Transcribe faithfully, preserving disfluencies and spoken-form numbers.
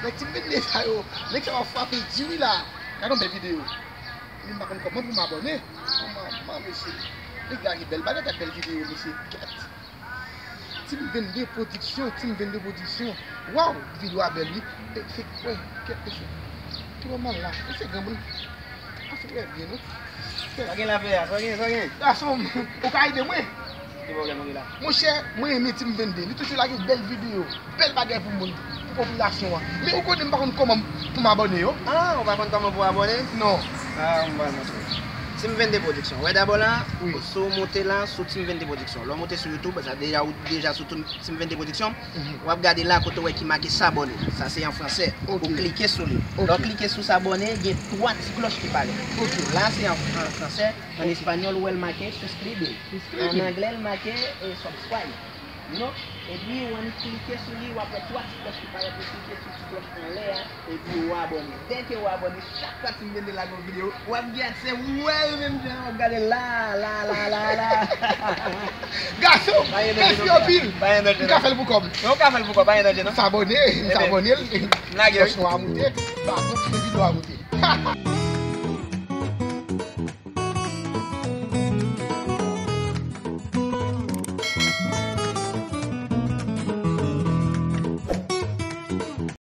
Nèg Team Vennde sa yo, nèg sa yo ap frape di wi la. Gade yon bèl videyo. Men m pa konn kòman pou m abòne. Oh manman, mesye. Nèg la gen bèl bagay, gad bèl videyo, mesye. Kèt. Team Vennde Production, Team Vennde Production. Waw, videyo a bèl wi. E, se, wè, kèt mesye. Ki nòmal la. Mesye granmoun. Ase trè byen, non? Sa gen la fè a, sa gen, sa gen. Gason, ou ka ede mwen? Ki pwoblèm ou gen la? Monchè, mwen renmen Team Vennde. Li toujou lage bèl videyo, bèl bagay pou moun, pou popilasyon an. Men ou konnen m pa konn kòman pou m abòne yo. Ah, ou pa konn kòman pou abòne? Non. Ah, m pral montre w. Team Vennde Production. Wè dabò la, wi, si w monte la, sou Team Vennde Production. Lè w monte sou YouTube, sa deja, ou deja sou Team Vennde Production. Mhm. W ap gade la kote w wè ki make s'abonner. Sa se an fransè. Ok. Ou klike sou li. Ok. Lè w klike sou s'abonner, gen twa ti klòch ki parèt. Ok. La se an, an fransè. An, ok, espanyòl, ou wè l make suscribir. Suscribir. An anglè, l make, eh, subscribe. You know? Epi, w annik klike sou li, w ap wè twa ti klòch ki parèt. Ou klike sou ti klòch anlè a, epi w abòne. Dèke w abòne, chak fwa Team Vennde lage yon videyo, w ap gen aksè, w wè l menm jan, w ap gade la, la, la, la, la. Gason, mèsi anpil. Pa gen danje non. M ka fè l pou kòb. Non, ou ka fè l pou kòb, pa gen danje non. S'abonner, m s'abonner. M lage wi. Klòch nwa a moute, ba, tout videyo a moute.